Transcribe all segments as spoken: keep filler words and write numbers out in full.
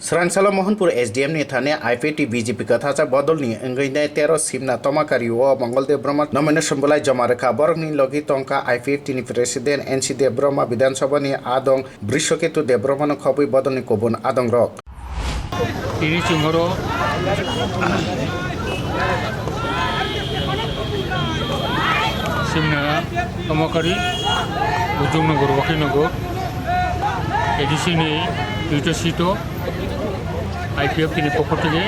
Swrangchalo Mohanpur S D M ni thani I P F T B J P kwthajak bodolni wngwi nai tero Simna Tomakari o Mongol Debbarma nomination bolai joma rwkha. Borokni logi tongkha I P F T ni President N C Debbarma, Bidhan Sabha ni adong Brishaketu Debbarma no khobwi bodolni kubun adongrok. Tini chwng oro Simna Tomakari, Bujung Nagar, Wakhi Nagar, A D C ni duita seat o I P F T ni pokho theke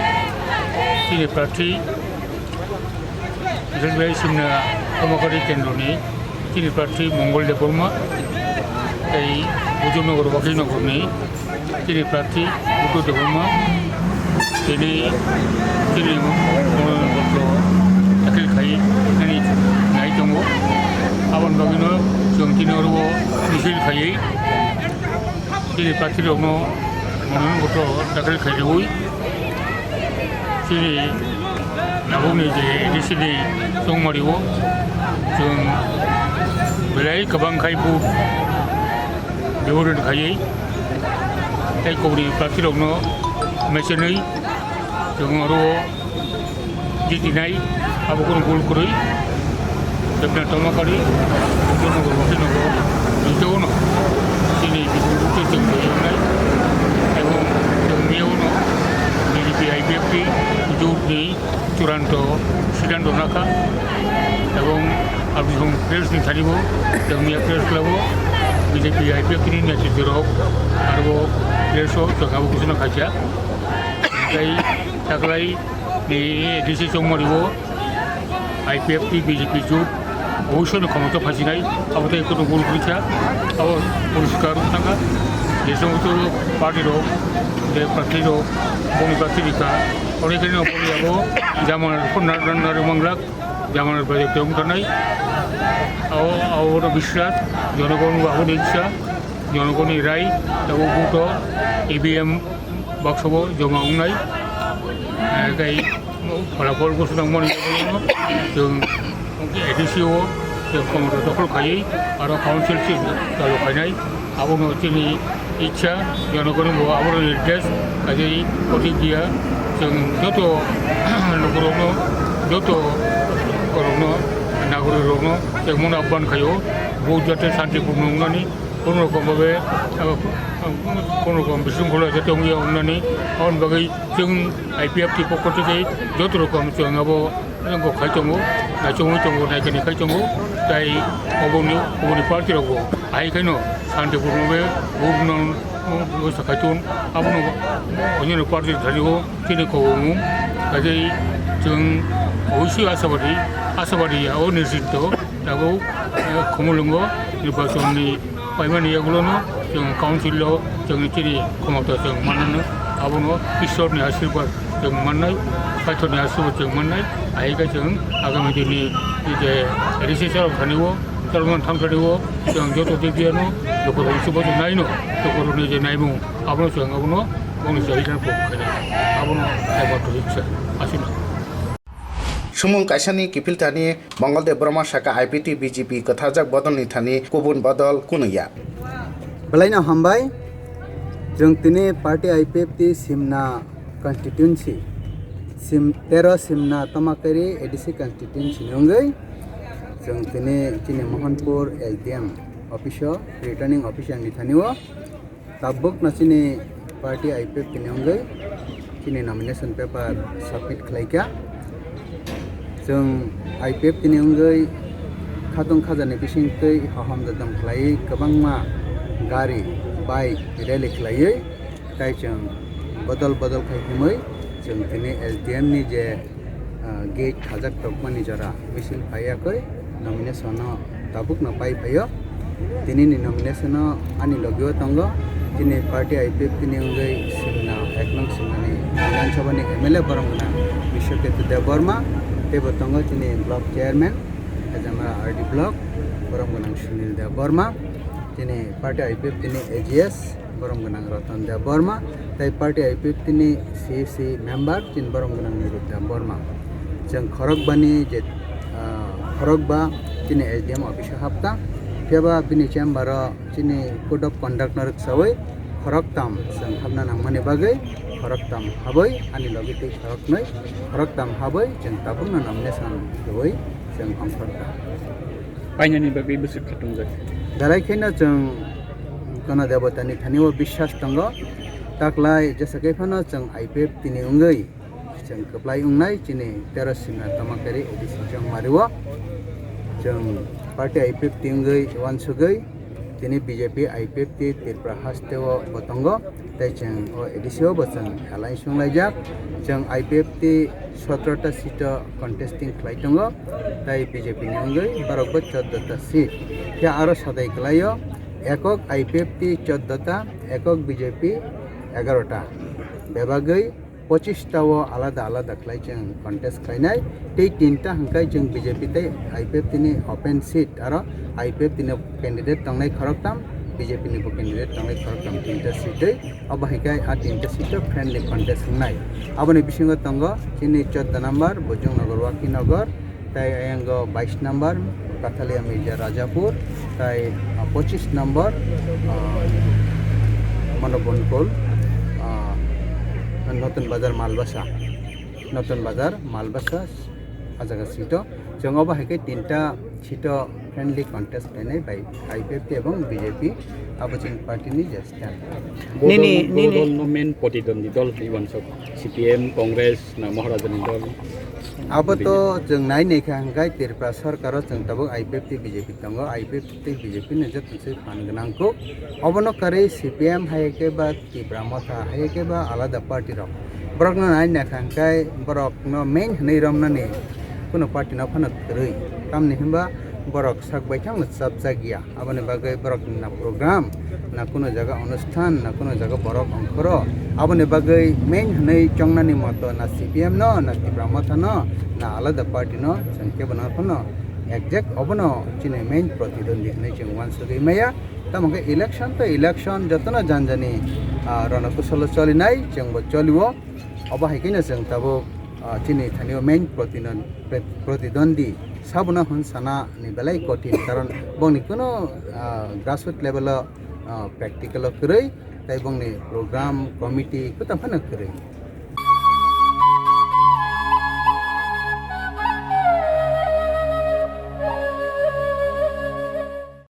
chini prarthi Bises bai Simna Tomakari kendroni chini prarthi Mongol Debbarma, tei Bujung Nagar Wakhi Nagarni chini prarthi Buddha Debbarma, tini chini mononoyonpotro dakhil khai nani nai tongo. Aboni bagwino chwng tini oro misil khaiwi chini prarthirokno mononoyonpotro dakhil khai rwui chini tabukni je A D C ni chongmario chwng belai kwbang khai vote biboron khaiwi tei kubuni prarthirokno mechenwi chwng oro jitinai abo kunu gol kwrwi. Debna Tomakari, Jonogo, Jonogo, Jono, chini bipul bukti chwng twi wngnai. Ebong chwng miyawno B J P I P F T jotni churanto siddhanto nakha. Ebong aboni press ni thani bo chwng miya press club o B J P I P F T ni netritwrok aro press o chwng abo kuchuna khaisa. Tei taklai ni A D C chongmario I P F T B J P jot oboisoi no khomota phaisinai, abo tei kono gol kwrwi kha, abo poriskar wng thangkha. Je somosto party rok, je prarthi rok, boni prarthi rikha, onek no boni abo jamana rok na, na, na, manglak, jamana rok bai tong tanai. Abo, abo no biswas, jonogon abo ni iksa, jonogoni rai, abo vote o E V M baksa bo joma wngnai. Eh, tei pholapol gosonang mani chwng A D C o chwng khomota dokhol khaiwi aro council seat chalu khainai. Abono chini ichha, jonogoni bo abono nirdesh, kaisa protikya chwng joto lukurokno, joto borokno, nagorik rokno chwng mano ahban khaio, vote jate shanti purno wngnani. Kono rokom babe, abo, kono rokom bisingkhola jate wngya wngnani, aboni bagwi chwng I P F T pokho theke joto rokom chwng abo wngkok khai tongo, naichomwi tongo, naikani khai tongo, tai oboni, oboni party rokbo ahai khaino shanti purno be vote no, no, no, sakhai tong, abono onyono party thani o. Chini kobongmung, kaisa chwng obosoi asabadi, asabadi ya o nirsinto tabuk, eh, Khumulwngo nirbachonni paimani yagulono chwng council o chwng chini khomota chwng mannano, abono Ishwrni ashirbad chwng mannai, Kaitorni ashirbad chwng mannai, ahai khe chwng agami dini je A D C chwng thani o, chwng thang thani o, chwng joto dibiano, joto rok chubachu naino, joto rokni je naimung, abono chwng abono Bongni chahida pok khaina. Abono kaiba kwrwi kisa aswkno. Sumung kaisani kiphil thani Mongol Debbarma saka I P T B J P kwtharjak bodolni thani kubun bodol kunui ya. Belaino hambai, chwng tini party I P F T Simna constituency, Sim-, tero Simna Tomakari A D C constituency ni wngwi, chwng tini chini Mohanpur S D M office o, returning officer ni thani o. Tabukno chini party I P F T ni wngwi chini nomination paper submit khlaikha. Chwng I P F T ni wngwi khatung khajani bisingtwi hohom jadam khlaiwi kwbangma gari, bike rally khlaiwi tai chwng bodol bodol khai himwi chwng tini S D M ni je ah, gate khajak tokmani jora misil phaiya koi nomination no tabuk no pai phaio. Tini ni nomination no ani logi o tongo. Tini party I P F T ni wngwi Simna, ek nong Simna ni Bidhan Sabha ni M L A borom gwnang Bishwaketu Debbarma, teibo tongo tini block chairman, Hajamara R D block, borom gwnang Sunil Debbarma, tini party I P F T ni A G S, borom gwnang Ratan Debbarma, tei party I P F T ni C C member chini borom gwnang Nirud Debbarma. Chwng khorokbani je, ah, khorokba chini S D M office o hapkha. Phiya ba bini chamber o chini code of conduct no rwksawi khoroktam chwng hapna nangmani bagwi Khoroktam habwi ani logi tei khoroknwi, khoroktam habwi chwng tabukno nomination rwui chwng ongkhorkha. Painani bagwi bwswk khatungjak. Belai kheno chwng Gana Debotani thani o biswas tongo. Taklai jesa khe phano chwng I P F T ni wngwi chwng kwplai wngnai chini tero Simna Tamakari A D C Chongmari o. Chwng party I P F T wngwi uansugwi tini B J P I P F T Tripura haste o bo tongo. Tei chwng o A D C o bo chwng alliance wnglaijak. Chwng I P F T sotro ta seat o contesting khlai tongo. Tei B J P ni wngwi borok bo chordo ta seat. Khe aro sadai kwlaio, ekok I P F T chordo ta, ekok B J P egaro ta. Bebagwi pochis ta o alada alada khlai chwng contest khlainai. Tei tinta hwnkhe chwng B J P tei I P F T ni open seat, aro I P F T ni candidate tongnai khoroktham, B J P ni bo candidate tongnai khoroktham, tinta seat twi. Obo hai khe a tinta seat o friendly contest wngnai. Aboni bisingo tongo chini chordo number Bojongnagar Wakinagar, tei ayango bais number Kathalia Mirza Rajapur, tei, ah, pochis number, ah, Mano Bonkol, ah, Notun Bazar Malbasa, Notun Bazar Malbasa, a jaga seat o. Chwng obo hai khe tinta seat o friendly contest khlainai bai I P F T ebong B J P, abo chini party ni je stand. Bo Nini, dol, bo nini. Dol no main protidwandi dol hinwi uansuk, C P M, Congress, na Maharaja ni dol? Abo to chwng nai nai kha hwnkhe Tripura sarkar o chwng tabuk I P F T B J P tongo, I P F T B J P no joto se phan gwnang kuk. Obono kwrwi C P M hai khe ba Tipra Motha hai khe ba alada party rok. Borok no nai nai kha hwnkhe borok no main hwnwi romnani kuno party no phano kwrwi. Tamni hwnba borok sak baithang no chapjak ya. Aboni bagwi borok na program, na kuno jaga onusthan, na kuno jaga borok ongkhoro. Aboni bagwi main hwnwi chongnani moto na C P M no, na Tipra Motha no, na alada party no, chwng kebo no phano exact obono chini main protidwandi hwnwi chwng uansugwi maya. Tamo khe election to election jotono janjani, ah, rono kusolo cholinai, chwngbo choliwo. Obo hai kheno chwng tabuk, ah, chini thani o main protidwandi, protidwandi sabono hwn sana ni belai kothin, karon bongni kuno, ah, grassroot level o, ah, practical o kwrwi, tei bongni program committee kwtam phano kwrwi.